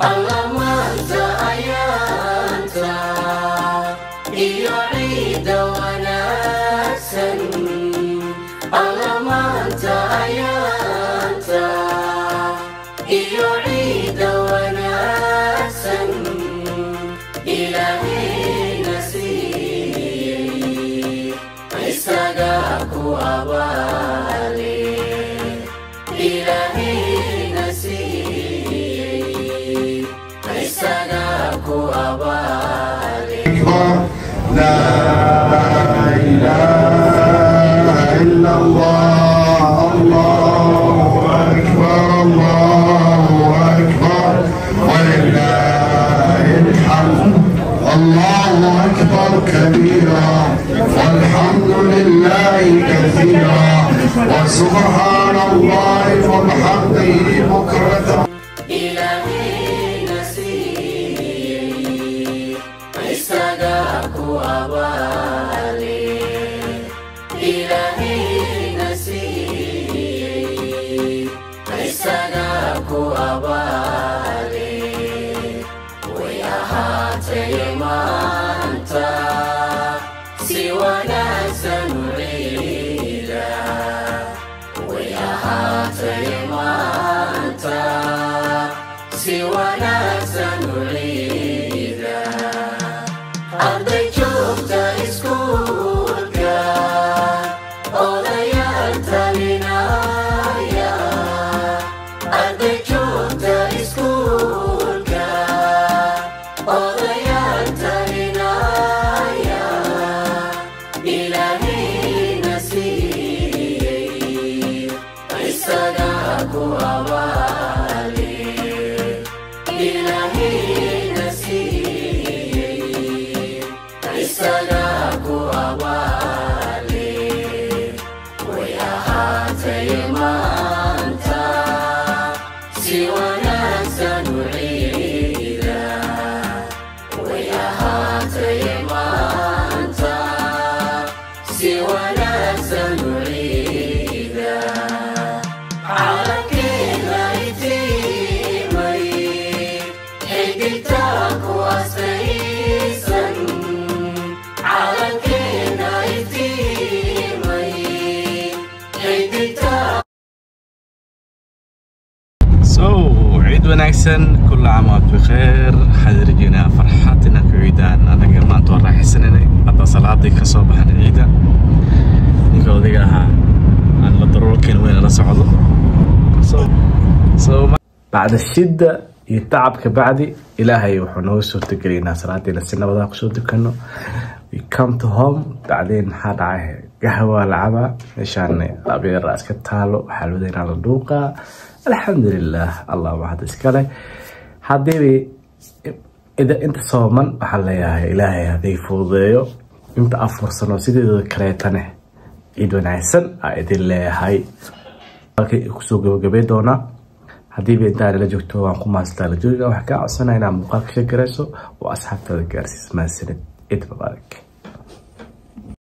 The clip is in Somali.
Alla maanta ayaanta iyo ciida wanaagsan. Alla maanta ayaanta iyo ciida wanaagsan Ilaahayna siiyey, isaga ku abaale. Ilaahayna siiyey, isaga ku abaale. لا إله إلا الله، الله أكبر، الله أكبر، ولله الحمد. الله أكبر كبيرا، والحمد لله كثيرا، وسبحان الله وبحمده بكرة. Ilaahayna siiyey, isaga ku abaale. Ilaahayna siiyey, isaga ku abaale. Way ahaatay maanta si wanaagsan u ciida. Way ahaatay maanta si wanaagsan u ciida. Arday joogta iskuulka, odayaal talinaya. Arday joogta iskuulka, odayaal talinaya. Ilaahayna siiyey, isaga ku abaale. Ilaahayna siiyey, isaga ku abaale. Way ahaatay maanta si wanaagsan u ciida. Way ahaatay maanta si wanaagsan u ciida. Calankeena iftiimay, xidigta ku astaysan. Calankeena iftiimay, xidigta. So ciid wanaagsan, كل عام وانتم بخير. Waxaan rajeynaa farxad inaan ku ciidaan. Anaga maanta waan raaxaysananay. Hadda salaadii ka soo baxnay ciida, ninka odayga ahaa aan la daruurkeen weyn la socdo. So bacda shida iyo tacabka bacdi, Ilaahay wuxuu nooga suurtageliyay inaan salaadiina si nabadaa kusoo dukano. We come to home. Bacdeen maxaa dhacay? Gaxwa la cabaa, meeshaan labeera iska taalo, xalwadeynaa la dhuuqaa. Alxamdulilah, Allah mahad iskale. Haddiiba inta sooman waxaan leeyahay Ilaahay hadday fududeeyo. Inta 4 sano sideedoo kaleetane, ciid wanaagsan aa idin leeyahay. Halkay kusoo gabagabay doonaa. Haddiiba intaa nala joogto, waan ku mahadsantaa la jooga. Waxaan kaa codsanaa inaad muuqaalka share garayso oo asxaabtaada gaarsiiso. Mahadsanid, ciid mubaarak.